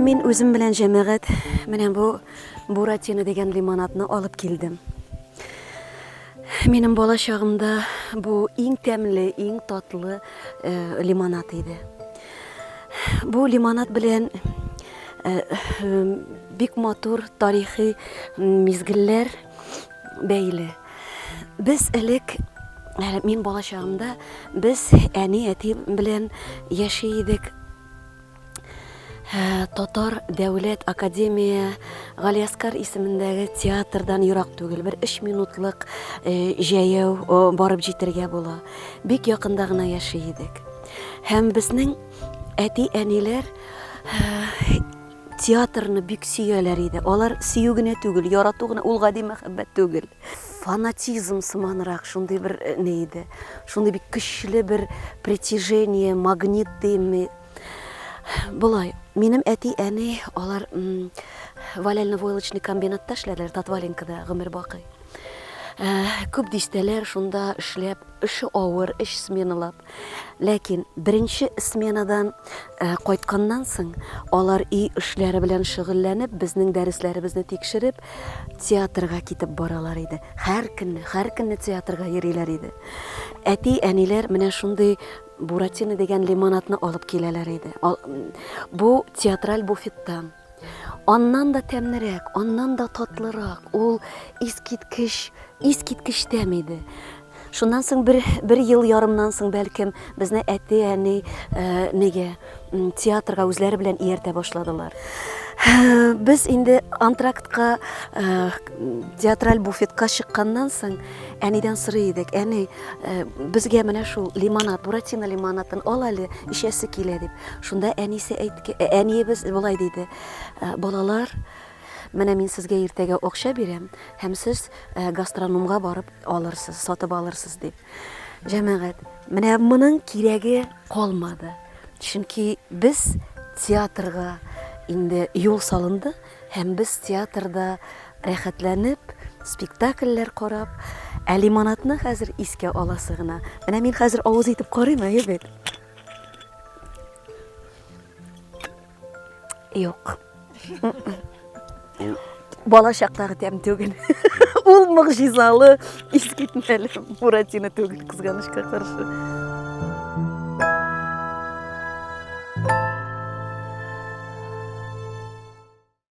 мин үзем белән җәмәгать менә бу Буратино дигән лимонадны алып килдем. Минем бала чагымда бу иң тәмле, иң татлы э, лимонад иде. Бу лимонад белән э, бик матур тарихи мизгелләр бәйле. Без элек, әле мин бала чагымда, без әни, әти белән яши идек. Э, Татар дәүләт академия Галиаскар исемендәге театрдан ерак түгел, бер өч минутлык э, җәяү барып җитәргә була. Бик якында гына яши идек. Һәм безнең әти-әниләр э, театрны бик сөяләр иде. Алар сөю генә түгел, ярату гына, ул гади мәхәббәт түгел. Фанатизм сыманрак шундый бер э, ни иде. Шундый бик көчле бер притяжение, магнит димме. Болай, минем әти-әни, алар валяльно-войлочный комбинатта эшләделәр, Татваленкада гомер бакый. Э, күп дистәләр шунда эшләп, эше авыр, эш сменалап. Ләкин беренче сменадан э, кайтканнан соң, алар өй эшләре белән шөгыльләнеп, безнең дәресләребезне тикшереп, театрга китеп баралар иде. Һәр көнне, һәр көнне театрга йөриләр иде. Әти, әниләр менә шундый Буратино дигән лимонадны алып киләләр иде. Бу театраль буфеттан. Аннан да тәмлерәк, аннан да татлырак, ул искиткеч, искиткеч тәм иде. Шуннан соң бер, бер ел ярымнан соң бәлкем безне әти-әни э, нигә театрга үзләре белән ияртә башладылар. Без инде антрактка э, театраль буфетка чыкканнан соң әнидән сорый идек, әни, э, безгә менә шул лимонад, буратино лимонадын ал әле, эчәсе килә дип. Шунда әнисе әйтке, э, әниебез болай диде, «Э, балалар, менә мин сезгә иртәгә акча бирәм, һәм сез э, гастрономга барып алырсыз, сатып алырсыз дип. Җәмәгать, менә моның кирәге калмады. Чөнки без театрга инде юл салынды, һәм без театрда рәхәтләнеп, спектакльләр карап, ә лимонадны хәзер искә аласы гына. Менә мин хәзер авыз итеп карыйм, әйе бит. Юк. Бала чактагы тәм түгел. Ул могҗизалы, искитмәле Буратино түгел, кызганычка каршы.